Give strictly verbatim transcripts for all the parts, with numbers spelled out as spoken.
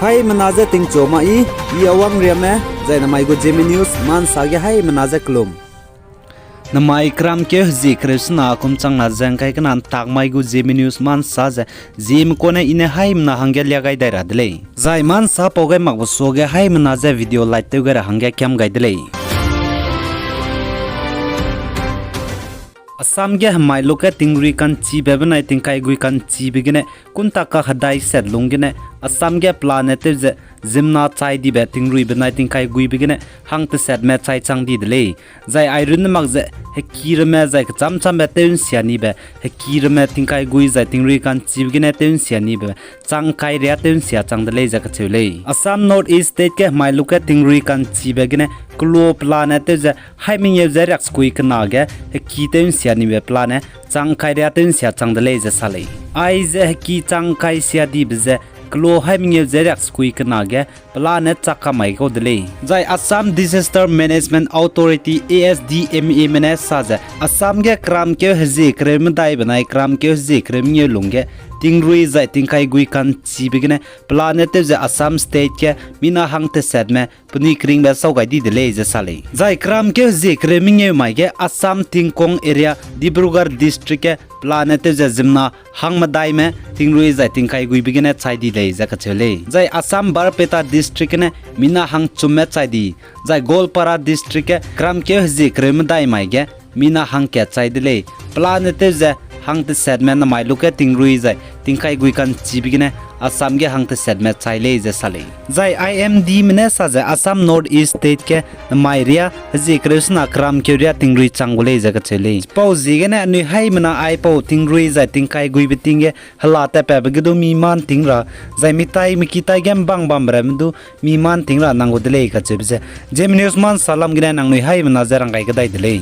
Haimena je tingchu ma i, i Awang Riame, zai namai gu Zeme News Ma Nsa ge haimena je kelum. Namai keramkeu hezie kereu sena kum changna ze ngkai kena ntak mai gu Zeme News Ma Nsa ze, Zeme kune i ne haimena hangge lia gai dai ra de lei. Zai Ma Nsa pau gai makbe suage haimena je video like tew gai ra hangge kiam gai de lei. Assam ge hemai luge tingrui ka'nchibe benai tingkai gui ka'nchibe gene kunta kahedai set lung gene Assam ge pelane tew ze ziemmena chai dibe tingrui benai tingkai guibe gene hang tesetme chai chang di de lei. Zai airunne mak ze heki ramme zai kechâm châmbe tew nsia nibe, heki ramme tingkai gui zai tingrui ka'nchibe gene tew nsia nibe chang kai riâ tew nsia chang de lei ze kacheu lei. Assam North East State ge hemai luge tingrui ka'nchibe gene kelo pelane tew ze hai mengeu ze riaksekui kena ge heki tew nsia nibe pelane chang kai riâ tew nsia chang de lei ze sa lei. Aize heki chang kai sia dibe ze kelo hai mengeu ze riaksekui kena ge pelane chak kamai kau de lei. Zai Assam Disaster Management Authority, A S D M A me ne sa ze Assam ge keramkeu hezie kereu medai benai keramkeu hezie kereu mengeu lungge tingrui zai tingkai gui ka'nchibe gene pelane tew ze Assam State ge mina hang tesetme penui keringbe sau gai di de lei ze sa lei. Zai keramkeu hezie kereu mengeu mai ge Assam tingkung area Dibrugarh District ge pelane tew ze ziemmena hang medaime tingrui zai tingkai guibe gene chai di lei ze kacheu lei. Zai Assam Barpeta District gene mina hangchumme chai di, zai Goalpara District ge keramkeu hezie kereu medai mai ge mina hangkat chai de lei. Pelane tew ze hang tesetme namai luge tingrui zai tingkai gui ka'nchibe gene Assam ge hang tesetme chai lei ze sa lei. Zai I M D me ne sa ze Assam North East State ge namai riâ hezie kereu sena keramkeu riâ tingrui chang gu lei ze kacheu lei. Chipau ziegene anui haimena aipau tingrui zai tingkai guibe ting ge hela tatpabe ge du mi mâ nting ra, zai mitai mikitai ge mbang bambe ramme du mi mâ nting ra nang gu de lei kacheube ze Zeme News Ma Nsa lam gene nangnui haimena ze rang gai kedai de lei.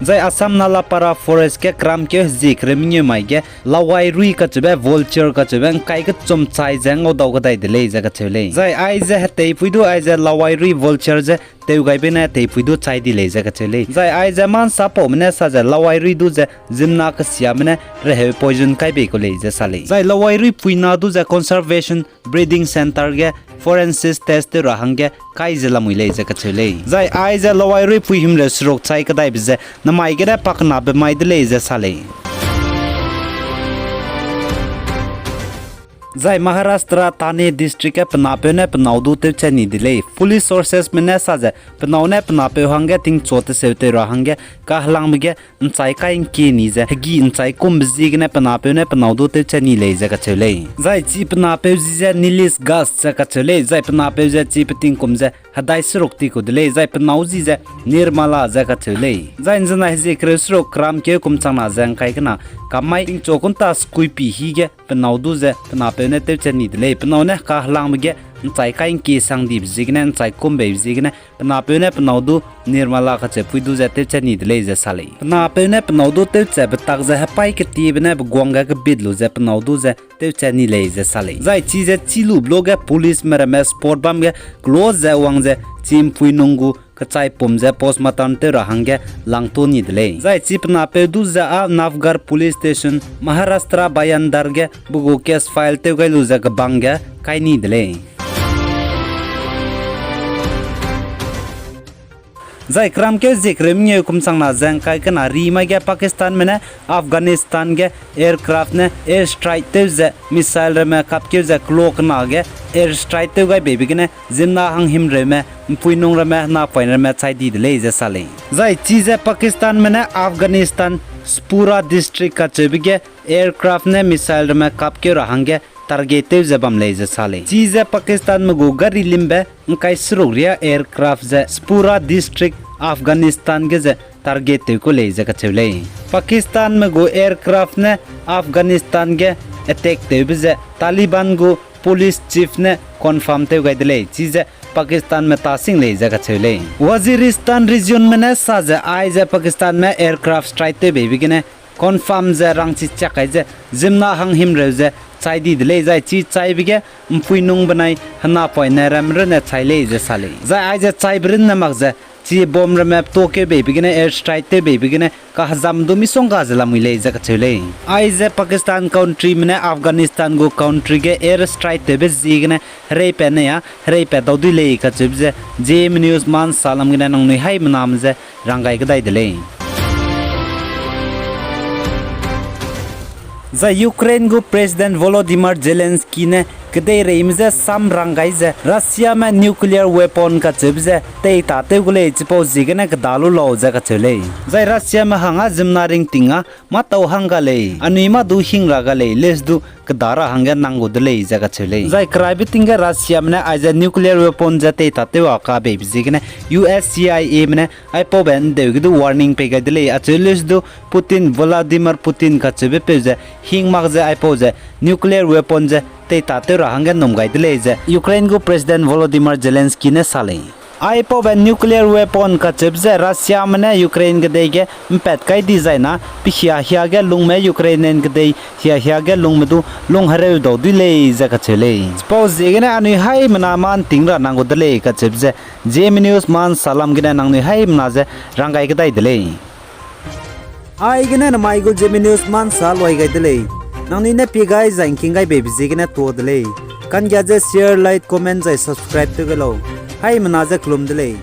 Zai Assam Nalapara Forest ge keramkeu hezie kereu mengeu mai ge lawai rui kacheube vulture kacheube ngkai kechum chai ze ngaudau kedai de lei ze kacheu lei. Zai aize heteipui du aize lawai rui vulture ze tewgaibe ne teipui du chai di lei ze kacheu lei. Zai aize Ma Nsa paume ne sa ze lawai rui du ze ziemmena kesiame ne reheu poison kai bei kau lei ze sa lei. Zai lawai rui puina du ze conservation breeding centre ge forensic test tew ra hangge kai ze lamui lei ze kacheu lei. Zai aize lawai rui pui himreu seruk chai kedaibe ze namai gene pakenabe mai de lei ze sa lei. Zai Maharashtra Thane District ge pe napeu ne pe nâu du tewchat ni de lei. Police sourcesme ne sa ze pe nâu ne pe napeu hangge tingchu teseu tew ra hangge kahelangbe ge nchai kai ngkie ni ze hegî nchai kumbe ziegene pe napeu ne pe nâu du tewchat ni lei ze kacheu lei. Zai chi pe napeu ji ze Nilesh Ghosh ze kacheu lei, zai pe napeu ze chi pe tingkum ze hedai seruk ti kau de lei, zai pe nâu ji ze Nirmala ze kacheu lei. Zai nzenai hezie kereu seruk keramkeu kum changna ze ngkai kena kammai tingchu kunta sekuipi hî ge pe nâu du ze pe napeu ne tewchat ni de lei. Pe nâu ne kahelangbe ge nchai kai ngkie sang dibe ziegene nchai kum beibe ziegene pe napeu ne pe nâu du Nirmala kacheupui du ze tewchat ni de lei ze sa lei. Pe napeu ne pe nâu du tewchatbe tak ze hepai ketiebe ne pe guang ge kebit lu ze pe nâu du ze tewchat ni lei ze sa lei. Zai chize chî lube luage policeme ramme spot bam ge close ze wang ze chi ’mpuinung gu kechaipum ze postmortem tew ra hangge langtua ni de lei. Zai chi pe napeu du ze â Navgarh Police Station, Maharashtra Bhayandar ge pe gu case file tew gai lu ze kebang ge kai ni de lei. Zai keramkeu hezie kereu mengeu kum changna ze ngkai kena rimai ge Pakistanme ne Afghanistan ge aircraft ne airstrike tew ze missile ramme kapkeu ze kelo kena ge airstrike tew gai beibe gene ziemmena hanghimreume, ’mpuinung ramme, napoine ramme chai di de lei ze sa lei. Zai chize Pakistanme ne Afghanistan Sopoora District kacheube ge aircraft ne missile ramme kapkeu ra hangge target tew ze bam lei ze sa lei. Chize Pakistanme gu gari limbe ngkai seruk riâ aircraft ze Sopoora District, Afghanistan ge ze target tew ku lei ze kacheu lei. Pakistanme gu aircraft ne Afghanistan ge attack tewbe ze Taliban gu police chief ne confirm tew gai de lei, chize Pakistanme tasing lei ze kacheu lei. Waziristan regionme ne sa ze aize Pakistanme aircraft strike tew beibe gene confirm ze rangchi chiak kai ze ziemmena hanghimreu ze chai di de lei, zai chi chaibe ge ’mpuinung benai henapoine ramme runne chai lei ze sa lei. Zai aize chaibe runne mak ze Chi bomb ramme ptuakeu beibe gene, air strike tew beibe gene, kahezam du misongga ze lamui lei ze kacheu lei. Aize Pakistan countryme ne Afghanistan gu country ge air strike tewbe ziegene hereipat nei a, hereipat dau dui lei kacheube ze, Zeme News ma nsa lam gene nangnui haîmename je ranggai kedai de lei. Zai Ukraine gu President Volodymyr Zelensky ne kedeireime je sam rang gai ze Russiame nuclear weapon kacheube je teita tew gu lei, chipau ziegene keda lu lau ze kacheu lei. Zai Russiame hangge ziemmena ringting â mâ tau hangga lei, anui mâ du hing ra ga lei, leuse du keda ra hangge nang gu de lei ze kacheu lei. Zai keraibe ting ge Russiame ne aize nuclear weapon je teita tew a kabeibe ziegene U S C I Ame ne aipaube ndeu ge du warning pei gai de lei, acheu leuse du Putin, Vladimir Putin kacheube peu ze hing mak ze aipau ze nuclear weapon je teita tew ra hangge num gai de lei ze Ukraine gu President Volodymyr Zelensky ne sa lei. Aipaube nuclear weapon kacheube ze Russiame ne Ukraine kedei ge mpat kai dizai na, pe hia-hia ge lungme Ukrainian kedei hia-hia ge lungme du lung hereu dau dui lei ze kacheu lei. Chipau ziegene anui haîmename ’nting ra nang gu de lei kacheube ze Zeme News ma nsa lam gene nangnui haîmena je ranggai kedai de lei. Aigene namai gu Zeme News ma nsa luai gai de lei. Nangnui ne pie gai zai ’ngking gai beibe ziegene tuâ de lei. Kanggia ze share, like, comment zai subscribe tew gai lau. Haîmena je kelum de lei.